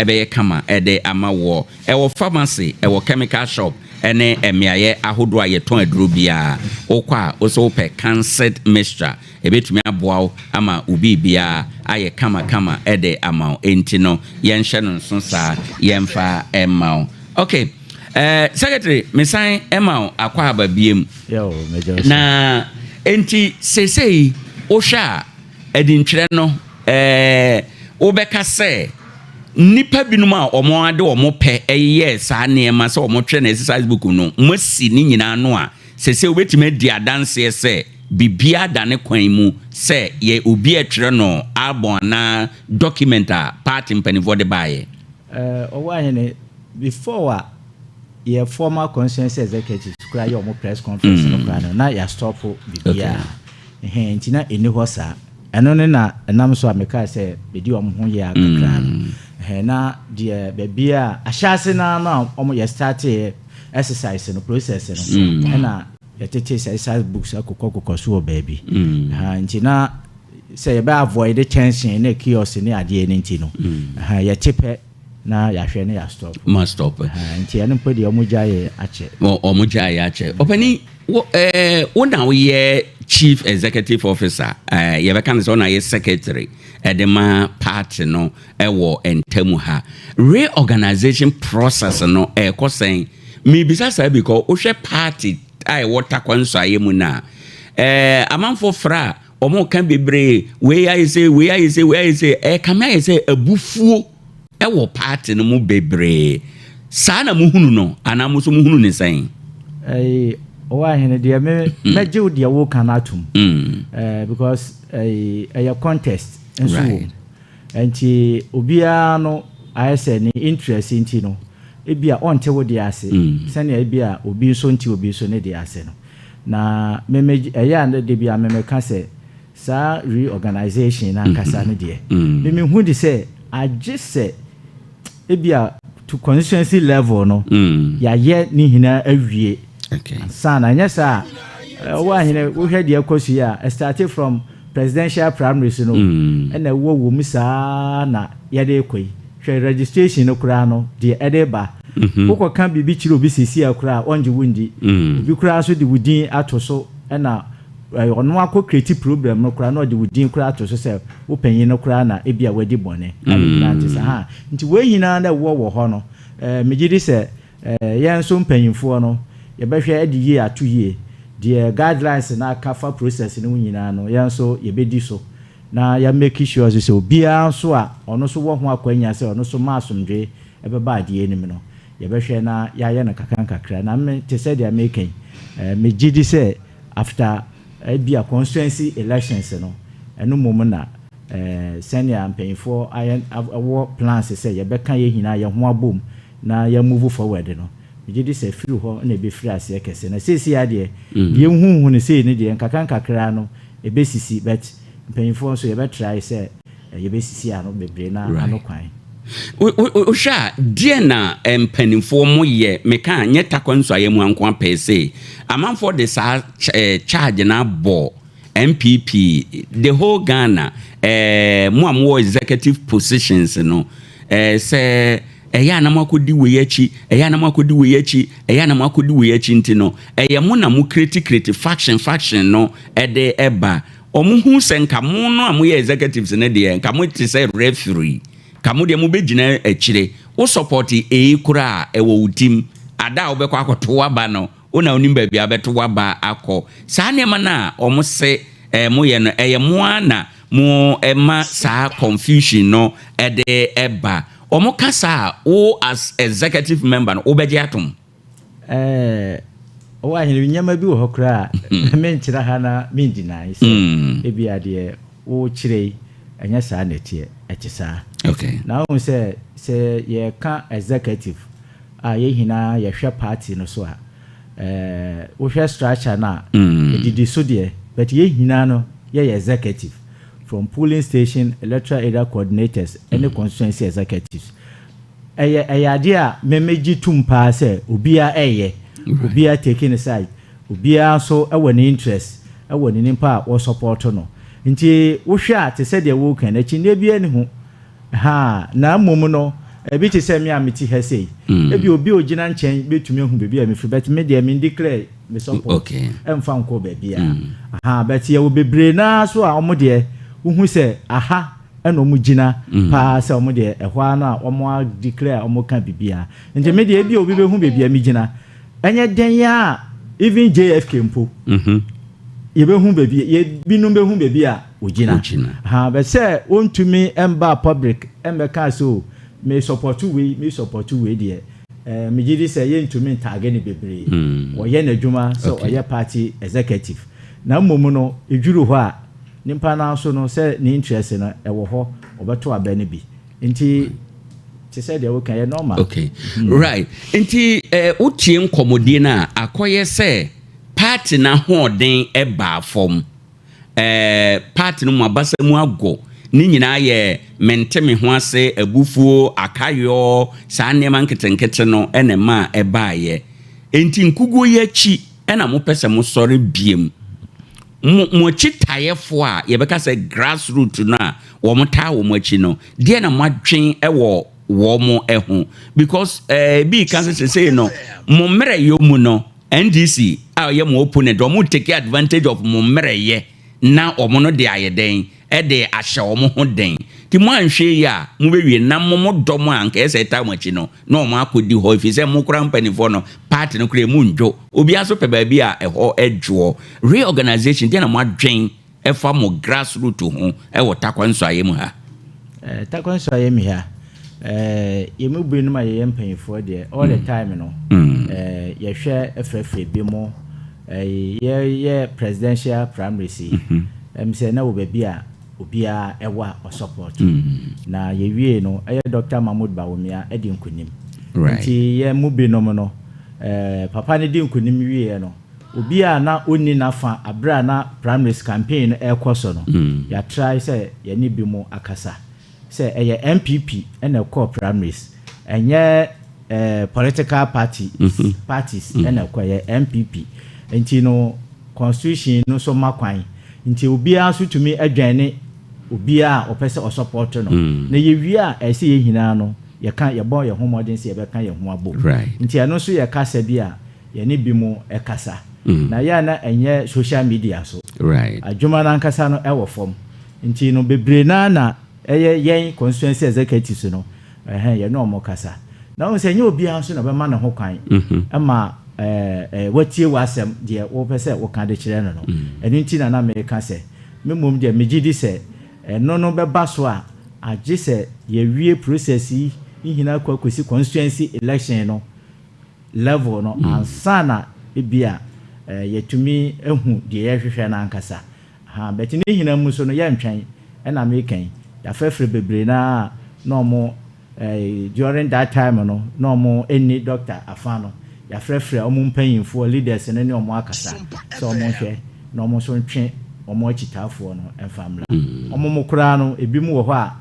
Ɛbɛyɛ kama ɛde ama wɔ. Ɛwɔ pharmacy, ɛwɔ chemical shop, ɛne mmeaeɛ ahodoɔ a yɛtɔn aduro biara. Wokɔ a, wo sɛ wopɛ Canced mixture, ɛbɛtumi aboa wo ama wo biribiara ayɛ kamakama ɛde ama wo. Enti no, yɛnhyɛ no nso saa, yɛmfa ɛma wo. Okay, secretary, mesan ɛma wo akɔ aba biem. Na enti seesei wohwɛ a, ɛde no wobɛka sɛ nnipa binom a wɔn ade wɔn pɛ ɛyɛ saa nneɛma sɛ wɔn twɛ na exercise book no, mo asi ne nyinaa no a, sese wobɛtumi adi adanseɛ sɛ biribiara da ne kwan mu sɛ yɛ obi ɛtwerɛ no album anaa document a party mpanimfoɔ de baayɛ? Ɔwɔ ahene, before a yɛ former constituency executives kora yɛ ɔmo press conference no kora no, na yɛ stop biribiara. Nti na ɛni hɔ saa. Ɛno ne na ɛnam so a meka sɛ bɛdi ɔmo ho yɛ akakra no. Na deɛ baabi a ahyɛase naa no a ɔmo yɛ start exercise no, process no, ɛna yɛtete sɛ exercise books akokɔ kokɔ so wɔ baabi. Nti na sɛ yɛbɛ avoid tension ne chaos ne adeɛ no, nti no yɛte pɛ na yɛahwɛ ne yɛ stop. Ma stop. Nti ɛno mpo deɛ, ɔmo gya yɛ akyɛ. Ɔmo gya yɛ akyɛ. Ɔpɛni, wo wo na woyɛ chief executive officer, yɛbɛka no sɛ ɔna yɛ secretary ɛde ma party no ɛwɔ ntamu ha. Reorganization process no ɛɛkɔ sɛn? Miribisa saa because wohwɛ party a ɛwɔ Takwa Nsɔayɛ mu no a, amanfoɔ fra a ɔmo ka bebree, wei ayɛ sɛ wei, ayɛ sɛ wei, ayɛ sɛ ɛɛkame, ayɛ sɛ abufuo ɛwɔ party no mu bebree saa. Na muhunu no anaa mo nso muhunu ne sɛn? Ɛyi, ɔwɔ ahene deɛ, me mɛgye wo deɛ woka no atom because ɛyɛ contest nso wɔ mu, nti obiara no ayɛ sɛ ne interest, nti no ebi a ɔnte wo deɛ ase sɛnea ebi a obi nso nte obi nso ne deɛ ase no. Na meme ɛyɛ a ne de bi a memeka sɛ saa reorganization na ankasa no deɛ, meme hu de sɛ agye sɛ ebi a to constituency level no yɛayɛ ne nyinaa awie ansa na ɛnyɛ saa. Ɔwɔ ahene, wohwɛ deɛ ɛkɔ so yi a, started from presidential primaries no, ɛna ɛwɔ wɔ mu saa na yɛde kɔ yi. Hwɛ registration no koraa no deɛ ɛde ba, wokɔka biribi kyerɛ obi sisi a koraa, ɔngye wo ndi. Obi koraa nso de wo din ato so, ɛna ɔno akɔ create problem no koraa na ɔde wo din koraa ato so sɛ wo panyin no koraa na ebi a wadi bɔne na ne nyinaa te sɛ ha. Nti wei nyinaa na ɛwɔ wɔ hɔ no, megye di sɛ yɛn nso mpanyinfoɔ no, yɛbɛhwɛ ɛde yie ato yie. Deɛ guidelines na aka fa process no ho nyinaa no, yɛn nso yɛbɛdi so na yɛ make sure sɛ obiara nso a ɔno nso wɔ ho akwanya sɛ ɔno nso ma asomdwe ɛbɛba adeɛ anim no, yɛbɛhwɛ na yɛayɛ no kakra nkakra. Na me te sɛ deɛ meka yi, megye di sɛ after ebi a constituency elections no, ɛno mmom na sɛnea mpanyinfoɔ ayɛ ɛwɔ plans sɛ yɛbɛka yɛn nyinaa yɛn ho abom na yɛ move forward no, megye di sɛ firi hɔ na ebɛfiri aseɛ kɛse. Na seesei adeɛ deɛ nhuhu no sei no deɛ, nkakra nkakra no ebɛsisi, but mpanyinfoɔ nso yɛbɛtry sɛ yɛbɛsisi ano bebree na ano kwan. Wohwɛ a, deɛ na mpanimfoɔ mo yɛ, meka nyɛ Takwa Nsuayɛ mu anko apɛɛ sɛ amanfoɔ de saa charge no abɔ NPP, the whole Ghana, mo a mowɔ executive positions no, sɛ ɛyɛ a na moakɔdi wei akyi, ɛyɛ a na moakɔdi wei akyi, ɛyɛ a na moakɔdi wei akyi, nti no ɛyɛ mo na mo create create faction faction no ɛde ɛba. Ɔmo hu sɛ nka mo no a moyɛ executives no deɛ, nka mo te sɛ referee, ka mo deɛ mobɛgyina akyire, wo support ɛyi koraa a ɛwɔ wo tim ada a wobɛkɔ akɔto waba no, wo na wonim baabi a wobɛto waba akɔ. Saa nneɛma no a ɔmo se moyɛ no, ɛyɛ mo a na mo ɛma saa confusion no ɛde ɛba. Ɔmo ka saa a, wo as executive member no, wobɛgye atom? Ɔwɔ ahene, nneɛma bi wɔ hɔ koraa a menkyerɛ ha na mendinae sɛ ebi adeɛ wokyerɛ yi, ɛnyɛ saa na ɛteɛ, ɛte saa. Na wohu sɛ yɛka executive a, yɛn nyinaa yɛhwɛ party no so a, wohwɛ structure no a ɛdidi so deɛ, but yɛn nyinaa no yɛyɛ executive from polling station, electoral area coordinators ɛne constituency executives. Ɛyɛ adeɛ a mɛmɛgye tum paa sɛ obiara ɛyɛ, obiara taking ne side, obiara nso ɛwɔ ne interest, ɛwɔ ne nipa a wɔsupport no. Nti wohwɛ a, te sɛ deɛ wɔka no, akyi nneɛ biara ni ho ha. Na mmom no, Ebi te sɛ me a mete ha sei, ebi obi a ogyina nkyɛn bɛtumi ahu baabi a mefiri, but me deɛ, me declare me support ɛmfa nkɔ baabi a aha. But yɛwɔ bebree naa so a ɔmo deɛ, wohu sɛ aha ɛna ɔmo gyina paa, sɛ ɔmo deɛ ɛhɔ ano a ɔmo a declare a ɔmo ka biribiara. Nti me deɛ, ebi a obi bɛhu baabi a mi gyina, ɛnyɛ den a even JFK mpo yɛbɛhu baabi, yɛ binom bɛhu baabi a ogyina. Ogyina. Ha bɛ sɛ wɔntumi mba public mbɛka so me support wei, me support wei deɛ, megye di sɛ yɛntumi ntaage ne bebree. Wɔyɛ n'adwuma sɛ ɔyɛ party executive, na mmom no edwuru hɔ a, nipa naa so no sɛ ne interest no ɛwɔ hɔ, ɔbɛto abɛ no bi. Nti te sɛ deɛ woka yɛ normal. Okay, right. Nti wotie nkɔmmɔdie no a, akɔyɛ sɛ party n'ahoɔden ɛbaa fam, party no mu abasa mu agɔ ne nyinaa yɛ mente me ho ase, abufuo, akayɔ, saa nneɛma nketenkete no ɛna ma ɛbaayɛ. Nti nkuguo yi akyi ɛna mopɛ sɛ mosɔre biem. Mo akyi taeɛfoɔ a yɛbɛka sɛ grassroot no a wɔn taa wɔn akyi no deɛ, na moadwen ɛwɔ wɔn ho, because bi ka sɛ sesei no mo mmerɛyɛ mu no, NDC a ɔyɛ mo opponent, wɔn take advantage of mo mmerɛyɛ na wɔn no de ayɛ dɛn, ɛde ahyɛ wɔn ho den. Nti mo anhwɛ yi a, mo bɛwie na mo dɔm a nka ɛsɛ ɛta mo akyi no na wɔn akɔdi hɔ, ɛfiri sɛ mo kora mpanimfoɔ no, party no kora emu ndwo, obiara nso pɛ baabi a ɛhɔ ɛdwoɔ. Reorganization deɛ, na mo adwen ɛfa mo grassroot ho ɛwɔ Tarkwa Nsuaeɛ mu ha? Tarkwa Nsuaeɛ mi ha, yɛn mu binom a yɛyɛ mpanyinfoɔ deɛ, all the time no yɛhwɛ ɛfrɛfrɛ bi mo. Yɛyɛ presidential primaries yi, sɛ na wɔ baabi a obiara ɛwɔ a ɔsupport, na yɛwie no, ɛyɛ Dr Mahmood Bawumia ɛdi nkunim. Nti yɛn mu binom no, papa no di nkunim wieɛ no, obi a na ɔnni n'afa abere a na primaries campaign no ɛrekɔ so no, yɛatrae sɛ yɛne bi mu akasa sɛ ɛyɛ NPP ɛna ɛkɔɔ primaries, ɛnyɛ political party parties ɛna ɛkɔ, ɛyɛ NPP. Nti no constitution no nso ma kwan, nti obiara nso tumi adwane obiara a ɔpɛ sɛ ɔsupport no. Na yɛwie a, ɛsɛ yɛn nyinaa no yɛka, yɛbɔ yɛn ho mmɔden sɛ yɛbɛka yɛn ho abom. Nti ɛno nso yɛ kasa bi a yɛne bi mu ɛkasa, na yɛ a na ɛnyɛ social media so. Adwuma no ankasa no ɛwɔ fam. Nti no bebree naa na ɛyɛ yɛn constituency executives no, ɛhɛn, yɛne ɔmo kasa, na wɔn sɛ ɛnyɛ obiara nso na ɔbɛma ne ho kwan ɛma ɛɛ ɛɛ watie w'asɛm deɛ wɔpɛ sɛ wɔka de kyerɛ no. Ɛno nti na meka sɛ me mmom deɛ, megye di sɛ ɛno no bɛba so a, agye sɛ yɛwie process yi nyinaa kɔ akɔsi constituency election no level no ansa na ebi a yɛtumi ehu deɛ yɛhwehwɛ no ankasa ha. Bɛti ne nyinaa mu so no, yɛntwɛn. Ɛna mekɛn yɛafrɛfrɛ bebree naa na ɔmo during that time no na ɔmo ɛnni doctor afa no, yɛafrɛfrɛ ɔmo mpanyinfoɔ, leaders no, ne ɔmo akasa sɛ ɔmo nhwɛ na ɔmo nso ntwe ɔmo akyitaafoɔ no ɛmfa mmra. Ɔmo mo koraa no, ebi mu wɔ hɔ a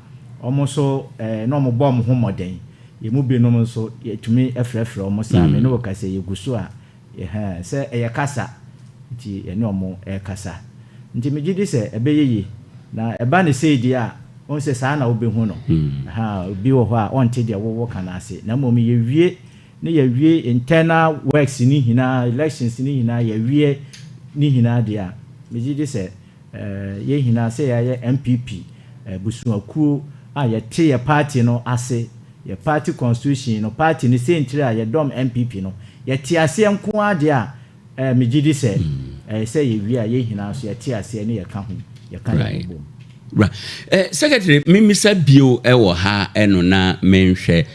ɔmo nso na ɔmo bɔ ɔmo ho mmɔden. Yɛn mu binom nso yɛtumi ɛfrɛfrɛ ɔmo saa. Me ne wɔ kasa, yɛgu so a yɛhɛn sɛ ɛyɛ kasa, nti yɛne ɔmo ɛrekasa. Nti megye di sɛ ɛbɛyɛ yie, na ɛba ne sei deɛ a, wɔn sɛ saa na wobɛhu no ha. Obi wɔ hɔ a ɔnte deɛ wɔwɔ ka no ase, na mmom yɛwie ne yɛwie internal works ne nyinaa, elections ne nyinaa, yɛwie ne nyinaa deɛ a, megye di sɛ yɛn nyinaa sɛ yɛayɛ NPP busuakuo a yɛte yɛ party no ase, yɛ party constitution no, party no sentire a yɛdɔm NPP no, yɛte aseɛ nko ara deɛ a, megye di sɛ sɛ yɛwie a, yɛn nyinaa nso yɛte aseɛ ne yɛka ho, yɛka yɛn ho bom. Right. Secretary, mimisa bio ɛwɔ ha ɛno na menhwɛ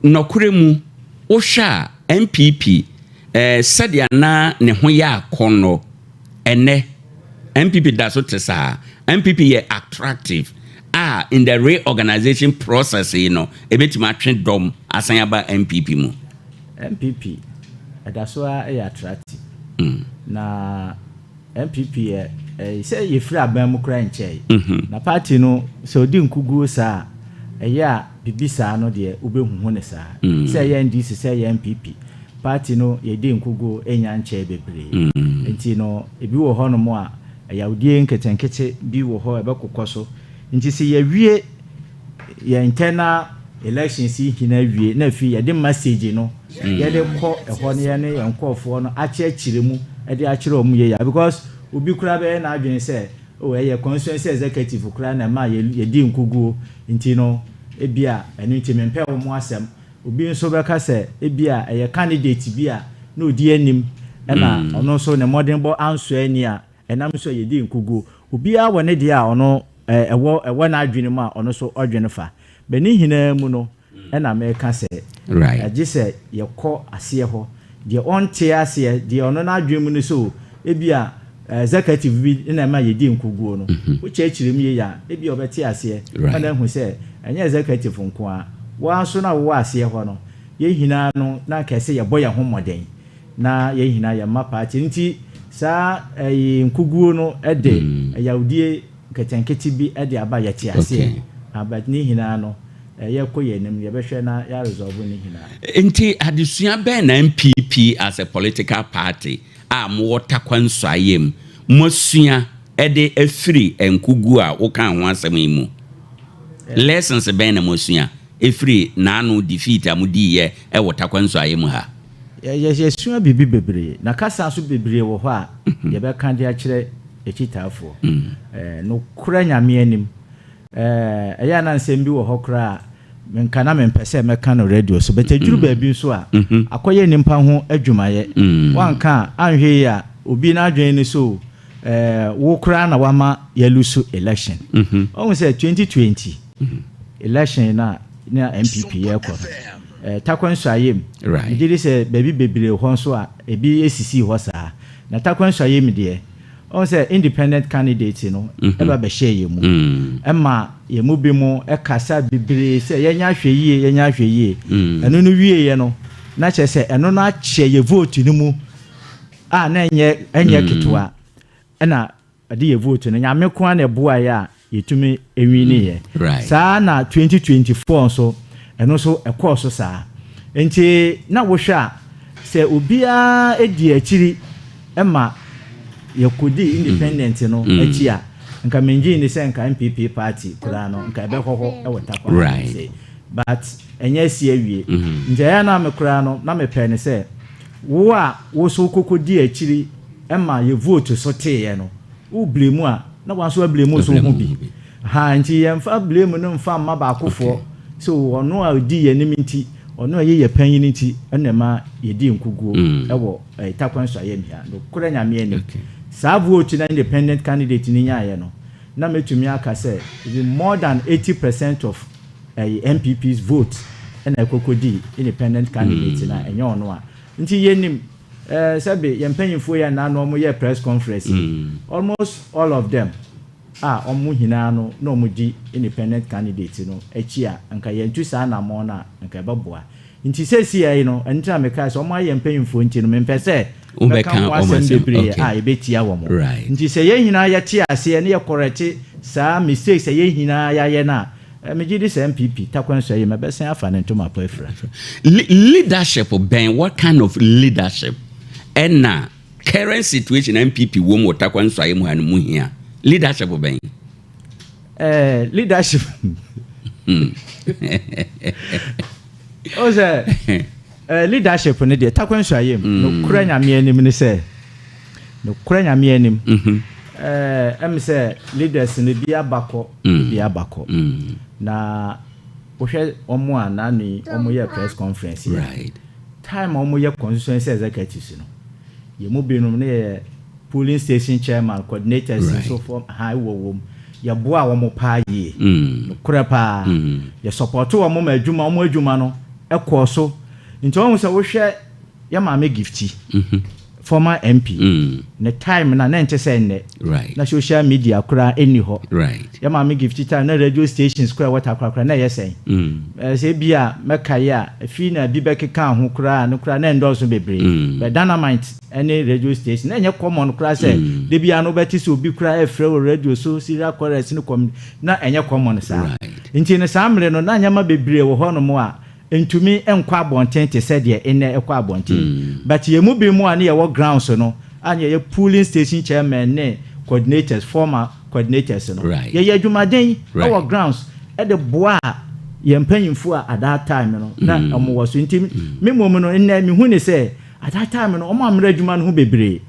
nɔkorɛ mu, wohwɛ a NPP sɛdeɛ na ne ho yɛ akɔnnɔ, ɛnɛ NPP da so te saa? NPP yɛ attractive a in the reorganization process yi no, ɛbɛtumi atwe dɔm asan aba NPP mu? NPP ɛda so a ɛyɛ attractive. Na NPP yɛ sɛ yɛfiri aban mu koraa nkyɛe, na party no sɛ ɔdi nkuguo saa a, ɛyɛ a biribi saa no deɛ, wobɛhuhu ne saa. Sɛ ɛyɛ NDC, sɛ ɛyɛ NPP, party no yɛdi nkuguo ɛnya nkyɛe bebree. Nti no ebi wɔ hɔnom a ɛyawdie nketenkete bi wɔ hɔ, ɛbɛkokɔ so. Nti sɛ yɛwie yɛn internal Elections yi nyinaa wie na afei yɛde message no yɛde kɔ ɛhɔ no, yɛne yɛn nkɔɔfoɔ no akyerɛkyerɛ mu, ɛde akyerɛ wɔn yie ya, because obi koraa bɛyɛ n'adwene sɛ, o, ɛyɛ constituency executive koraa na ɛma yɛdi nkuguo, nti no ebi a ɛno nti mempɛ wɔn asɛm. Obi nso bɛka sɛ ebi a ɛyɛ candidate bi a na odi anim, ɛna ɔno nso ne mmɔdenbɔ ansɔ ani a ɛnam nso a yɛdi nkuguo. Obiara wɔ ne deɛ a ɔno ɛwɔ n'adwene mu a ɔno nso ɔdwene fa bɛne nyinaa mu no. Ɛna mɛka sɛ ɛgye sɛ yɛkɔ aseɛ hɔ, deɛ ɔnte aseɛ, deɛ ɔno n'adwene mu no so, ebi a executive bi na ɛma yɛdi nkuguo no, wokyerɛkyerɛ mu yie a, ebi a ɔbɛte aseɛ. Ɔna ehu sɛ ɛnyɛ executive nko a, wɔn nso na wɔwɔ aseɛ hɔ no, yɛn nyinaa no na kɛse yɛbɔ yɛn ho mmɔden na yɛn nyinaa yɛn mma party. Nti saa ɛyi nkuguo no ɛde ɛyawdie nketenkete bi ɛde aba, yɛte aseɛ. But ne nyinaa no, ɛyɛ kɔ yɛn anim, yɛbɛhwɛ na yɛ resolve ne nyinaa. Nti adesua bɛn na NPP as a political party a mowɔ Takwa Nsuaeɛ mu moasua ɛde afiri nkugu a woka ho asɛm yi mu? Lessons bɛn na moasua ɛfiri naano defeat a modiiɛ ɛwɔ Takwa Nsuaeɛ mu ha? Yɛsua biribi bebree, na kasa nso bebree wɔ hɔ a yɛbɛka de akyerɛ akyitaafoɔ. Nokorɛ Nyame anim, ɛyɛ a na nsɛm bi wɔ hɔ koraa a menka na mempɛ sɛ mɛka no radio so, but adwuru baabi nso a akɔyɛ nnipa ho adwumayɛ. Wanka a anhwɛ yi a, obi n'adwene ne so wo koraa na wama yɛ lose election. Ɔhu sɛ 2020 election na NPP yɛkɔ no, Takwa Nsuayɛ mu, megye di sɛ baabi bebree hɔ nso a ebi esisi hɔ saa, na Takwa Nsuayɛ mu deɛ, ɔhu sɛ independent candidate no ɛba bɛhyɛ yɛn mu, ɛma yɛn mu bi mu ɛkasa bebree sɛ yɛnyɛ ahwɛ yie, yɛnyɛ ahwɛ yie. Ɛno no wieɛ no, na kyerɛ sɛ ɛno no akyɛ yɛ vote no mu a na ɛnyɛ ketewa, ɛna ɛde yɛ vote no. Nyame ko a na ɛboa yɛ a yɛtumi ɛ win yɛ. Saa na 2024 nso, ɛno nso ɛkɔɔ so saa. Nti na wohwɛ a, sɛ obiara di akyiri ɛma yɛkɔdi independent no akyi a, nka mengye ni sɛ nka NPP party koraa no nka ɛbɛkɔ hɔ ɛwɔ Takwa. But ɛnyɛ asi awie. Nti ɛyɛ na me koraa no na mepɛ ne sɛ wo a wo so kɔkɔ di akyiri ɛma yɛ vote so teeɛ no, wo blame a na wɔn nso blame so ho bi ha. Nti yɛmfa blame no mfa mma baakofoɔ. So ɔno a odi yɛn anim nti, ɔno a yɛyɛ panyin nti, ɛna ɛma yɛdi nkuguo ɛwɔ Takwa Nsuayɛ mia nokorɛ Nyame anim. Saa vote na independent candidate ni nyaayɛ no, na mɛtumi aka sɛ even more than 80% of NPP's vote ɛna ɛkɔkɔ di independent candidate na ɛnyɛ ɔno a. Nti yɛnim sɛbe yɛn mpanyinfoɔ yɛ na wɔn yɛ press conference yi, almost all of them a wɔn nyinaa no na wɔn di independent candidate no akyi a, nka yɛntu saa anammɔn no a nka ɛbɛboa. Nti seesie yi no, ɛno nti na meka sɛ wɔn ayɛ mpanyinfoɔ nti no, mempɛ sɛ wobɛka mɛka ho wɔn asɛm asɛm, bebree a yɛbɛtia wɔn. Nti sɛ yɛn nyinaa yɛte aseɛ ne yɛ correct saa mistakes a yɛn nyinaa yɛayɛ no a, megye di sɛ NPP Takwa Nso yi mɛbɛsɛn afa ne ntoma pa afira. Leadership bɛn, what kind of leadership ɛna current situation NPP wɔ mu wɔ Takwa Nsuaeɛ mu ha no mu hia? Leadership bɛn? Leadership o, sɛ leadership no deɛ, Takwa Nsuayɛ mu, nokorɛ Nyame anim ne sɛ, nokorɛ Nyame anim, ɛm sɛ leaders no bi abakɔ, bi abakɔ. Na wohwɛ ɔmo a naano yi ɔmo yɛ press conference yi a, time a ɔmo yɛ constituency executives no, yɛn mu binom ne yɛ polling station chairman, coordinators nso fɔ ha wɔ wɔm, yɛboa wɔn paa yie. Nokorɛ paa, yɛ support wɔn ma adwuma, wɔn adwuma no ɛkɔɔ so. Nti wɔn sɛ wohwɛ yɛ maame Gifty, former MP, ne time na nte sɛ nnɛ na social media koraa ɛnni hɔ. Yɛ maame Gifty time na radio stations koraa ɛwɔ Takorakora na ɛyɛ sɛn? Sɛ bi a mɛkaeɛ a, efi na bi bɛkeka ho koraa no koraa na ɛndɔɔso bebree. But Dynamite ɛne radio station na ɛnyɛ common koraa sɛ de bia no wobɛte sɛ obi koraa ɛfrɛ wɔ radio so, serial chorus ne kɔm, na ɛnyɛ common saa. Nti no saa mmere no na nneɛma bebree wɔ hɔnom a ntumi nkɔ abɔnten te sɛ deɛ ɛnɛ ɛkɔ abɔnten. But yɛn mu bi mu a ne yɛwɔ grounds no a, ne yɛyɛ polling station chairman ne coordinators, former coordinators no, yɛyɛ adwumaden ɛwɔ grounds ɛde boa a Yɛn mpanyinfo a at that time no na ɔmo wɔ so nti, me mmom no, nnɛ mehu ne sɛ at that time no, ɔmo ammerɛ adwuma no ho bebree.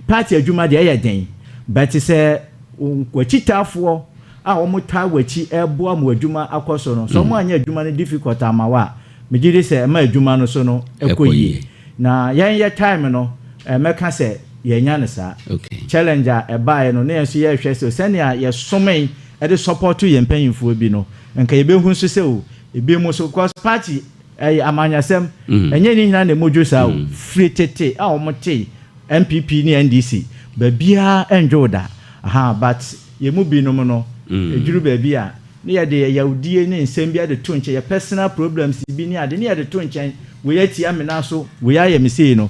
Party adwuma deɛ, ɛyɛ den, but sɛ wakyitaafoɔ a wɔn taa w'akyi ɛboa mo adwuma akɔ so no so, ɔmo anyɛ adwuma no difficult ama wa a, megye di sɛ ɛma adwuma no so no ɛkɔ ɛkɔ yie. Yie. Na yɛn yɛ time no, ɛmɛka sɛ yɛnya no saa challenge a ɛbaeɛ no, na yɛn nso yɛrehwɛ sɛ sɛnea yɛsome ɛde support yɛn mpanyinfoɔ bi no, nka yɛbɛhu nso sɛ o, ebi mu so, because party ɛyɛ amanyasɛm. Ɛnyɛ ne nyinaa na emu dwo saa o. Firi tete a wɔn te NPP ne NDC, baabiara ɛndwo da aha, but yɛn mu binom no, edwuru baabi a ne yɛde yawudie ne nsɛm bi ade to nkyɛn, yɛ personal problems bi ne ade ne yɛde to nkyɛn. Wei atia me nan so, wei ayɛ me sei no,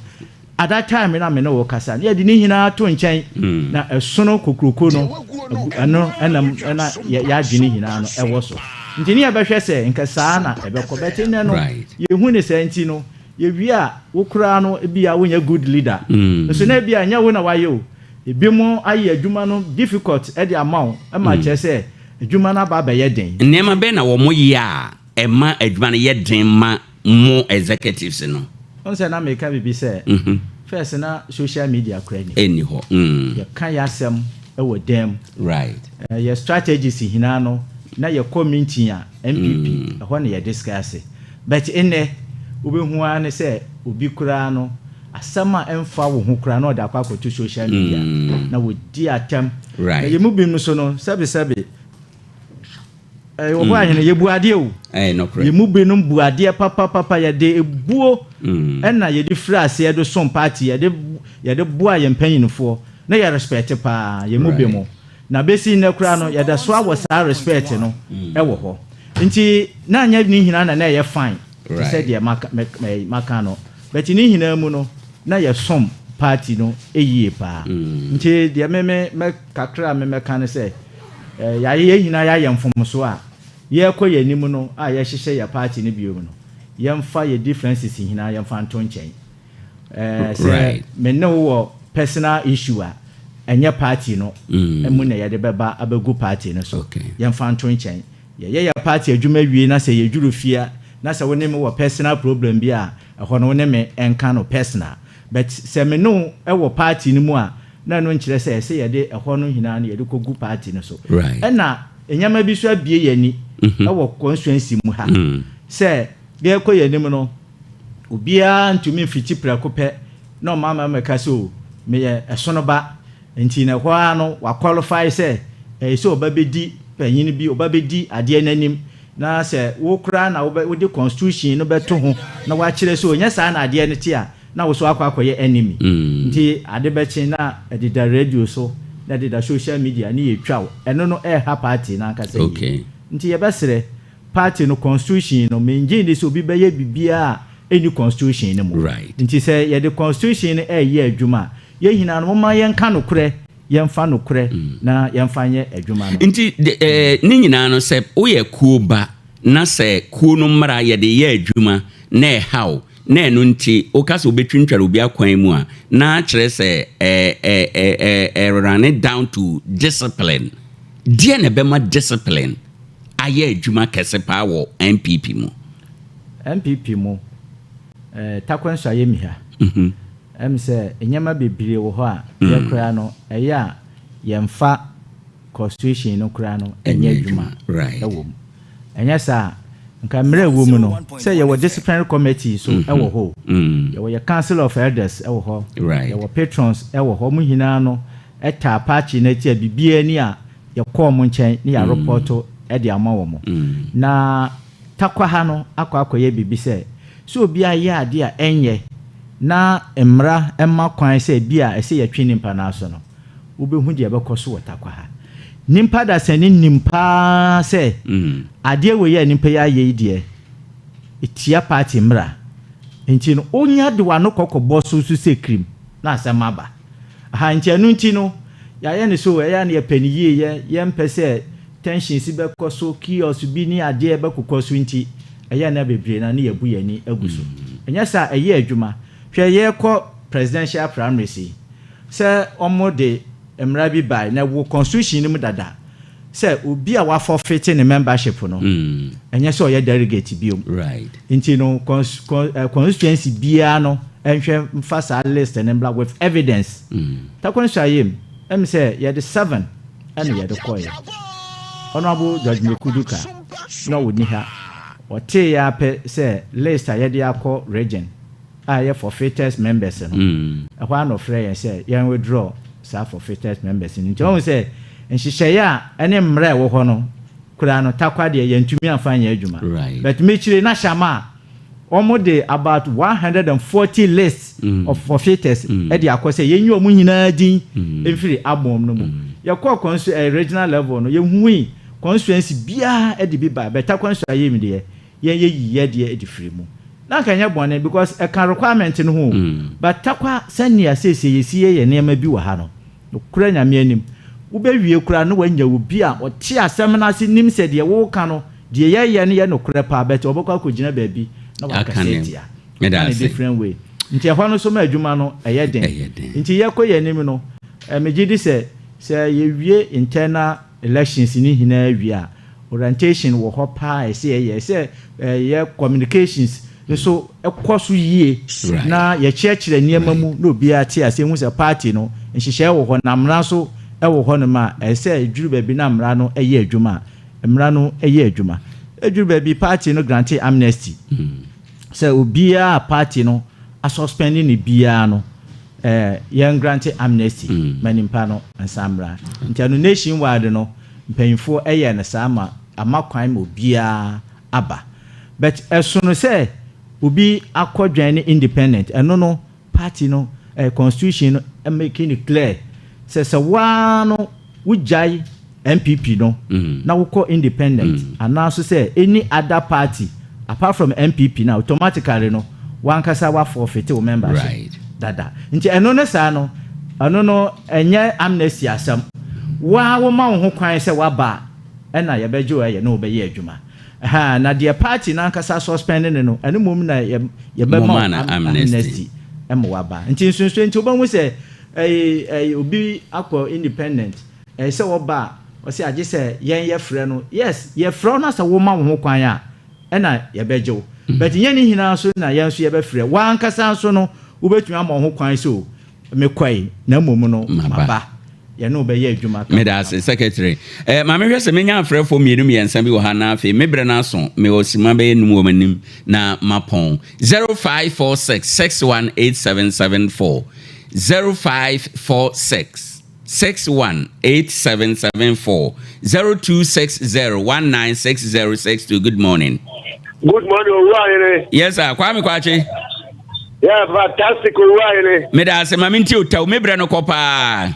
at that time na me ne wɔ kasa ne yɛde ne nyinaa to nkyɛn. Na ɛsono kokuroko no ɛno ɛnam ɛna yɛ yɛadwene nyinaa no ɛwɔ so nti ne yɛbɛhwɛ sɛ nka saa na ɛbɛkɔ bɛte nnɛ no. Yɛhu ne sɛ nti no, yɛwie a, wo koraa no, ebi a wonyɛ good leader nso na ebi a nyɛ wo na wayɛ o, ebi mo ayɛ adwuma no difficult ɛde ama wo, ɛma kyerɛ sɛ adwuma no aba abɛyɛ den. Nneɛma bɛn na wɔn yɛ a ɛma adwuma no yɛ den ma mo executives no? Ɔn sɛ na meka biribi sɛ first na social media kora ni Ɛnni hɔ. Yɛka yɛ asɛm ɛwɔ dan mu. Yɛ strategies nyinaa no, na yɛkɔ meeting a NPP ɛhɔ na yɛ discuss, but nnɛ wobɛhu ara ne sɛ obi koraa no, asɛm a ɛmfa wo ho koraa na ɔde akɔ akɔto social media na wɔdi atɛm. Na yɛ mu bi no so no, sɛbesɛbe, ɛwɔ hɔ ahene yɛbu adeɛ o. Ɛyɛ nokorɛ. Yɛ mu binom bu adeɛ papapapa, yɛde ebuo ɛna yɛde firi aseɛ de som party, yɛde boa yɛn mpanyinfoɔ na yɛ respect paa yɛ mu bi mu. Na bɛsi nnɛ koraa no, yɛda so awɔ saa respect no ɛwɔ hɔ nti na nyɛ ne nyinaa na ɛyɛ fine te sɛ deɛ maka no, but ne nyinaa mu no, na yɛsom party no ɛyie paa. Nti deɛ me mɛ kakra a me mɛka no sɛ yɛayɛ yɛn nyinaa yɛayɛ mfomso a yɛrekɔ yɛn anim no a yɛhyehyɛ yɛ party no bio no, yɛmfa yɛ differences nyinaa yɛmfa nto nkyɛn. Sɛ me ne wo wɔ personal issue a, ɛnyɛ party no mu na yɛde bɛba abɛgu party no so. Yɛmfa nto nkyɛn, yɛyɛ yɛ party adwuma wie na sɛ yɛduru fie a, na sɛ wo ne me wɔ personal problem bi a, ɛhɔ no wo ne me ɛnka no personal, but sɛ me ne wo ɛwɔ party no mu a, na ɛno nkyerɛ sɛ ɛsɛ yɛde ɛhɔ no nyinaa no yɛde kɔgu party no so. Ɛna nneɛma bi so abie yɛn ani ɛwɔ constituency mu ha sɛ yɛkɔ yɛn anim no, obiara ntumi mfiti prɛko pɛ na ɔma ama mɛka sɛ o, meyɛ ɛsono ba nti na ɛhɔ ara no waqualify sɛ ɛyɛ sɛ ɔba bɛdi panyin bi, ɔba bɛdi adeɛ n'anim, na sɛ wo koraa na wobɛ wode constitution no bɛto ho na wakyerɛ sɛ onyɛ saa na adeɛ no te a, na wo so akɔ akɔyɛ enemy. Nti ade bɛkye na ɛdeda radio so na ɛdeda social media ne yɛtwa wo, ɛno no ɛɛha party no ankasa yie. Nti yɛbɛsrɛ, party no constitution no, mengye ndi sɛ obi bɛyɛ biribiara a ɛnni constitution no mu. Nti sɛ yɛde constitution no ɛyɛ adwuma a, yɛn nyinaa no, momma yɛnka nokorɛ, yɛmfa nokorɛ na yɛmfa nyɛ adwuma no. Nti ne nyinaa no, sɛ woyɛ kuo ba na sɛ kuo no mmara yɛde yɛ adwuma na ɛhaw na ɛno nti woka sɛ wobɛtwintware obi akwan mu a, na kyerɛ sɛ ɛrun down to discipline. Deɛ na ɛbɛma discipline ayɛ adwuma kɛse paa wɔ NPP mu? NPP mu, Tarkwa Nsuaem ha, sɛ nneɛma bebree wɔ hɔ a yɛkoraa no, ɛyɛ a yɛmfa constitution no koraa no ɛnyɛ adwuma ɛwɔ mu. Ɛnyɛ saa, nka mmerɛ ɛwɔ mu no sɛ yɛwɔ disciplinary committee so ɛwɔ hɔ o. Yɛwɔ yɛ council of elders ɛwɔ hɔ. Yɛwɔ patrons ɛwɔ hɔ. Ɔmo nyinaa no ɛtaa party no akyi a, biribiara ni a yɛkɔɔ ɔmo nkyɛn ne yɛareport ɛde ama wɔn. Na Tarkwa ha no akɔ akɔyɛ biribi sɛ obi ayɛ adeɛ a ɛnyɛ na mmara ɛma kwan sɛ bi a ɛsɛ yɛtwe nipa no aso no, wobɛhu deɛ ɛbɛkɔ so wɔ Tarkwa ha. Nipa da sɛ ne nim paa sɛ adeɛ wei a nipa yi ayɛ yi deɛ, ɛtia party mmara, nti no onya de w'ano kɔkɔbɔ so sɛ kirim na asɛm aba aha. Nti ɛno nti no, yɛayɛ ne so ɛyɛ ne yɛpɛ ne yie, yɛ yɛmpɛ sɛ tensions bɛkɔ so, chaos bi ne adeɛ bɛkokɔ so, nti ɛyɛ na bebree na ne yɛbu yɛn ani agu so. Ɛnyɛ saa, ɛyɛ adwuma. Hwɛ, yɛkɔ presidential primaries yi sɛ ɔmo de mmara bi bae na wɔ constitution no mu dada. Sɛ obi a waforfeit ne membership no, ɛnyɛ sɛ ɔyɛ delegate biom. Nti no constituency biara no nhwɛ mfa saa list no mbra with evidence. Tarkwa Nsuaem, sɛ yɛde seven ɛna yɛde kɔɛ. Honourable George Mireku Duker na ɔni ha, ɔtee yɛ apɛ sɛ list a yɛde akɔ region a yɛ forfeiters members no, ɛhɔ a na ɔfrɛ yɛn sɛ yɛn withdraw saa forfeiters members no. Nti ɔhu sɛ nhyehyɛeɛ a ɛne mmerɛ a ɛwɔ hɔ no koraa no, Tarkwa deɛ, yɛntumi amfa nyɛ adwuma. But mekyire na Shama a wɔn de about 140 lists of forfeiters ɛde akɔ sɛ yɛnyi wɔn nyinaa din mfiri abɔm no mu. Yɛkɔɔ consu regional level no, yɛhui constituency biara ɛde bi ba, but Tarkwa Nsuaem deɛ, yɛn yɛ yi yɛ deɛ ɛde firi mu na nka nyɛ bɔne because ɛka requirement no ho. But Tarkwa, sɛnea seesie yɛsi yɛ nneɛma bi wɔ ha no, nokora Nyame anim, wobɛwie koraa na wanya obi a ɔte asɛm no ase nim sɛ deɛ woka no, deɛ yɛyɛ no yɛ nokorɛ paa, bɛtɛ ɔbɛkɔ akɔgyina baabi na Aka wakasa ne- tia Meda ne ase. different way. Nti ɛhɔ no so ma adwuma no ɛyɛ den. Ɛyɛ den. Nti yɛkɔ yɛn anim no, megye di sɛ yɛwie internal elections ne nyinaa wie a, orientation wɔ hɔ paa. Ɛsɛ yɛyɛ sɛ ɛyɛ communications nso ɛkɔ so yie na yɛkyerɛkyerɛ nneɛma mu na obiara te ase ehu sɛ party no nhyehyɛe wɔ hɔ na mmara nso ɛwɔ hɔ nom a ɛsɛ edwuru baabi na mmara no ɛyɛ adwuma a mmara no ɛyɛ adwuma. Edwuru baabi, party no grant amnesty sɛ obiara a party no asuspend ne biara no, yɛn grant amnesty ma nipa no nsa mmra. Nti ɛno nationwide no, mpanyinfoɔ ɛyɛ no saa ma ama kwan ma obiara aba. But ɛsono sɛ obi akɔ join ne independent, ɛno no party no constitution no making it clear sɛ waa no wogyae NPP no na wokɔ independent anaaso sɛ any other party apart from NPP na automatically no wankasa wa forfeit wo membership dada. Nti ɛno ne saa no, ɛno no ɛnyɛ amnesty asɛm. Waa woma wo ho kwan sɛ waba a, ɛna yɛbɛgye wo ɛyɛ na wobɛyɛ adwuma. Ha, na deɛ party n'ankasa suspend ne no, ɛno mmom na yɛbɛma Moma wo no amnesty. Amnesty ɛma waba. Nti nsonso nti wobɛhu sɛ ɛyɛ obi akɔ independent, ɛyɛ sɛ wɔba a, ɔsɛ agye sɛ yɛn yɛfrɛ no. Yes, yɛfrɛ wo na sɛ woma wo ho kwan a, ɛna yɛbɛgye wo. But nyɛ ne nyinaa nso na yɛn nso yɛbɛfrɛ. Wankasa nso no, wobɛtumi ama wo ho kwan sɛ o mekɔe na mmom no Maba. Maba, yɛne wo bɛyɛ adwuma. Meda ase, secretary. Maame, hwɛ sɛ menya afrɛfoɔ mmienu mmiɛnsa bi wɔ ha na afei mebrɛ no aso. Mewɔ sima bɛyɛ num wɔ m'anim na mapɔn. 0546 618774, 0546 618774, 0260 196062. Good morning. Good morning, Owurahene. Yes sir, Kwame Kwakye. Yeah, fantastic, Owurahene. Meda ase. Ma mentie otaw, mebrɛ no kɔ paa.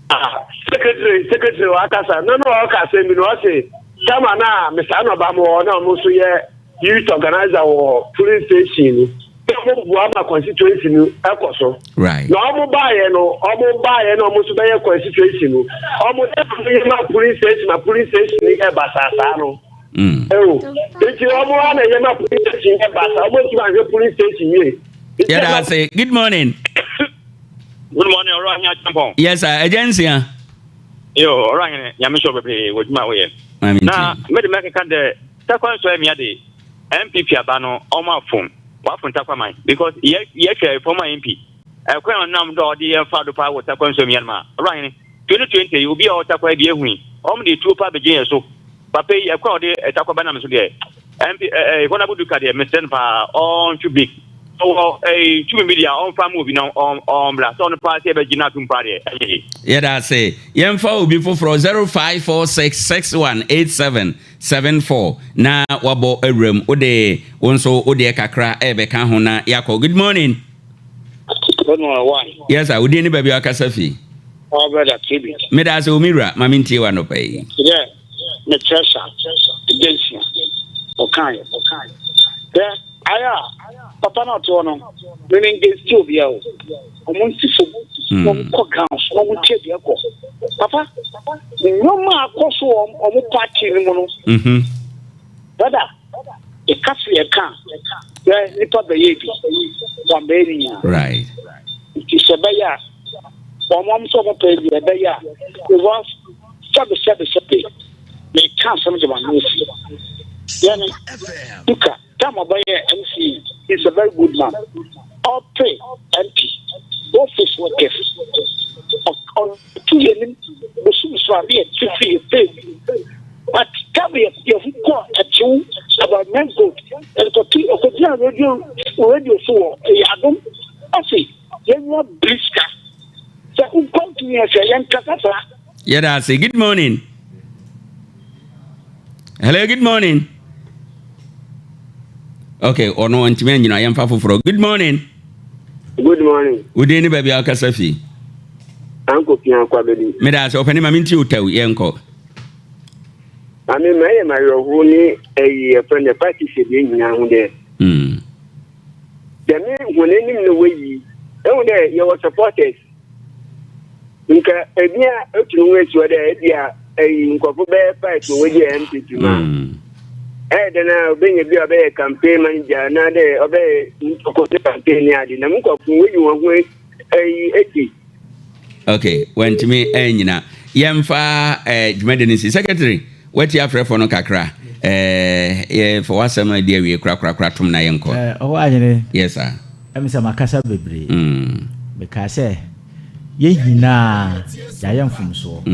Ah, secretary wakasa. No, no, ɔka asɛm bi no, ɔse tama na Mr. Anɔba mo wɔ na ɔmo nso yɛ youth organizer wɔ polling station no. Na ɔmo boa ma constituency no ɛkɔ so. Na ɔmo baayɛ no, ɔmo nso bɛyɛ constituency no. Ɔmo yɛ ɔmo yɛ ma polling station, ma polling station no yɛ basaasaa no. Ewo, nti ɔmo ana yɛ ma polling station yɛ basaa. Ɔmo ntumi ahwɛ polling station yie. Yɛda ase. Good morning. Good morning, Ɔrɔ Ahene Achampɔn. Yes sir, agya nsia. Yo, Ɔrɔ Ahene, Nyame hyɛ wo bebree wɔ adwuma a woyɛ. Maame. Na ntie. mede mɛkeka dɛ Tarkwa Nsuaem de NPP aba no, ɔmo afom. Wafom Tarkwa man because yɛ yɛhwɛ former MP. Ɛkwan a ɔnam do a ɔde yɛn fa do paa wɔ Tarkwa Nsuaem no ma. Ɔrɔ Ahene, 2020 yi, obi a ɔwɔ Tarkwa bi ehu yi, ɔmo de tuo pa abɛgye yɛn so. Papa yi, ɛkwan a ɔde Tarkwa bɛnam so deɛ, MP Honorable Duker deɛ, mesrɛ no paa, ɔntwe break. Ɔwɔ tumi bi deɛ, ɔmfa ma obi na ɔmbra sɛ ɔno paa sɛ yɛbɛgye no atom paa deɛ, ɛnyɛ yie. Yɛda ase. Yɛmfa obi foforɔ, 0546618774, na wabɔ awuram. Wode wo nso wodeɛ kakra ɛbɛka ho na yɛakɔ. Good morning. Good morning, why? Yes sir, wodin ne baabi a wakasa fi? Oh, brother, KB. Meda ase, omi wura. Ma mentie wa nɔpa yi. Yeah, me treasure, agency, okay. Yeah, aya, papa na ɔte hɔ no, me me against obi a o. Ɔmo nsi fam, na ɔmo kɔ ground so, na ɔmo tie deɛ kɔ. Papa, nneɛma a akɔ so wɔ ɔmo party no mu no, brother, ɛka so yɛ ka, yɛ nipa bɛyɛ bi, wɔn bɛyɛ ne nyinaa. Nti sɛ ɛbɛyɛ a, wɔn nso ɔmo pɛ bi ɛbɛyɛ a, because sɛbi sɛbi sɛbi. Meka asɛm gye m'ano asi. Yɛne Duka, time ɔbɛyɛ MC, he's a very good man. Ɔpe MP, office workers, ɔto yɛnim bosom so a ne yɛ fifiri yɛ pay. But time yɛ yɛ kɔ ɛkyew about men gold, ɛkɔtu ɔkɔgyina radio so wɔ ɛyɛ Adom, ɔse yɛnyɛ biriska sɛ wokɔntumi yɛ sɛ yɛnkasa saa. Yɛda ase. Good morning. Hello, good morning. Okay, ɔno ntumi anyina, yɛmfa foforɔ. Good morning. Good morning. Wodin ne baabi a wokasa fi? Anko Pia Kwabedi. Meda ase, ɔpɛni ma mentie wo tɛw, yɛnkɔ. Ame ma ɛyɛ mawerɛho ne ɛyi ɛfrɛ no party sɛ deɛ nyinaa ho dɛ. Dɛme wɔn anim na wɔyi. Ɛhu dɛ yɛwɔ supporters. Nka ebi a etu ne ho esi hɔ dɛ ebi a ɛyi nkurɔfo bɛyɛ fight wɔ wɔgye NPP mu a. Ɛyɛ dɛ na ɔbɛnya bi a ɔbɛyɛ campaign manager na dɛ ɔbɛyɛ ntɔkɔ campaign ne ade na nkurɔfo wɔyi wɔn ho ɛyi edi. Okay, wantumi anyina. Yɛmfa dwumadi no si. Secretary, wati afrɛfoɔ no kakra. Yɛfa w'asɛm adi awie korakorakora tom na yɛnkɔ. Ɔwɔ anyene. Yes, sir. Ɛmi sɛ makasa bebree. Mekaa sɛ yɛn nyinaa yɛayɛ mfomsoɔ.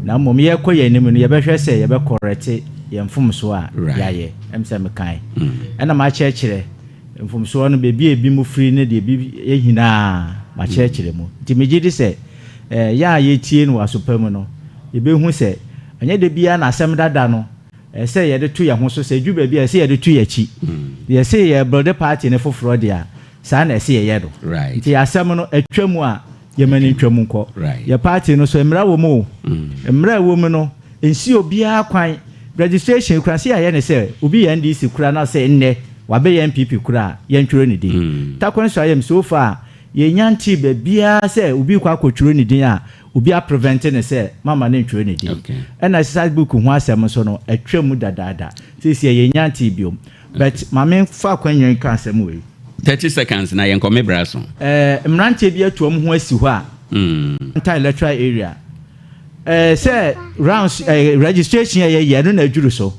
Na mmom yɛkɔ yɛn anim no, yɛbɛhwɛ sɛ yɛbɛkɔrɛte yɛn mfomsoɔ a yɛayɛ. Ɛmi sɛ mekae. Ɛna makyerɛkyerɛ mfomsoɔ no beebi a ebi mu firi ne deɛ ebi yɛn nyinaa makyerɛkyerɛ mu. Nti megye di sɛ yɛn a yɛtie no wɔ asopa mu no, yɛbɛhu sɛ ɛnyɛ de biara na asɛm dada no ɛsɛ yɛde to yɛn ho so sɛ edu baabi a ɛsɛ yɛde to yɛn akyi. Yɛsɛ yɛ build party ne foforɔ deɛ a, saa na ɛsɛ yɛyɛ no. Nti asɛm no atwa mu a, yɛma no ntwa mu nkɔ. Yɛ party no so mmara wɔ mu o. Mmara ɛwɔ mu no nsi obiara kwan. Registration kura sɛ yɛayɛ ne sɛ obi yɛ NDC kura na sɛ nnɛ wabɛyɛ NPP kura a, yɛntwerɛ ne din. Tarkwa Nsuaem so far yɛnya nte baabiara sɛ obi kɔ akɔtwerɛ ne din a obi aprevent ne sɛ mama ne ntwerɛ ne din. Ɛna exercise book ho asɛm nso no atwa mu dadaada, seesie yɛnya nte biom. But maame fa akwannya nka asɛm wei. 30 seconds na yɛnkɔ, me bra so. Mmeranteɛ bi atu wɔn ho asi hɔ a nta electoral area sɛ rounds registration a yɛyɛ no na adwuru so,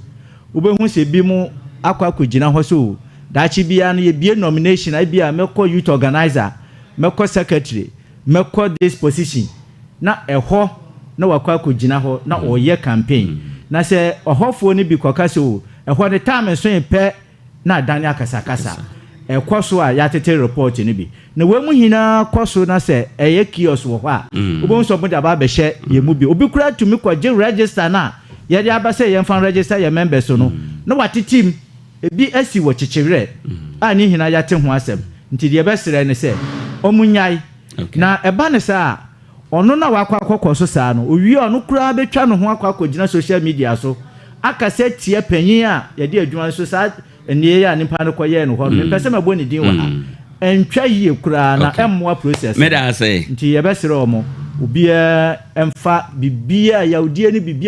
wobɛhu sɛ bi mu akɔ akɔgyina hɔ so daakye biara no yɛbie nomination a ebi a mɛkɔ youth organizer, mɛkɔ secretary, mɛkɔ this position, na ɛhɔ na wakɔ akɔgyina hɔ na ɔyɛ campaign. Na sɛ ɔhɔfoɔ no bi kɔka sɛ o ɛhɔ ne time nso yɛ pɛ na adane akasakasa ɛkɔ so a yɛatete report no bi na wɔn mu nyinaa kɔ so. Na sɛ ɛyɛ kiosk wɔ hɔ a, wobɛhu sɛ ɔmo de aba abɛhyɛ yɛn mu bi. Obi kura tumi kɔgye register no a yɛde aba sɛ yɛmfa register yɛ members no na watete mu. Ebi asi wɔ kyekyewerɛ a ne nyinaa yɛate ho asɛm. Nti deɛ ɛbɛsrɛ ne sɛ ɔmo nyae. Na ɛba ne saa a, ɔno na wakɔ akɔkɔ so saa no owie a, ɔno koraa bɛtwa ne ho akɔ akɔgyina social media so akasa tia panyin a yɛde adwuma nso saa nneɛ a nipa no kɔyɛɛ no hɔ no. Mempɛ sɛ mɛbɔ ne din wɔ ha, ɛntwa yie koraa na ɛmmoa process no. Meda ase. Nti yɛbɛsrɛ ɔmo, obiara ɛmfa biribiara yawdie ne biribiara.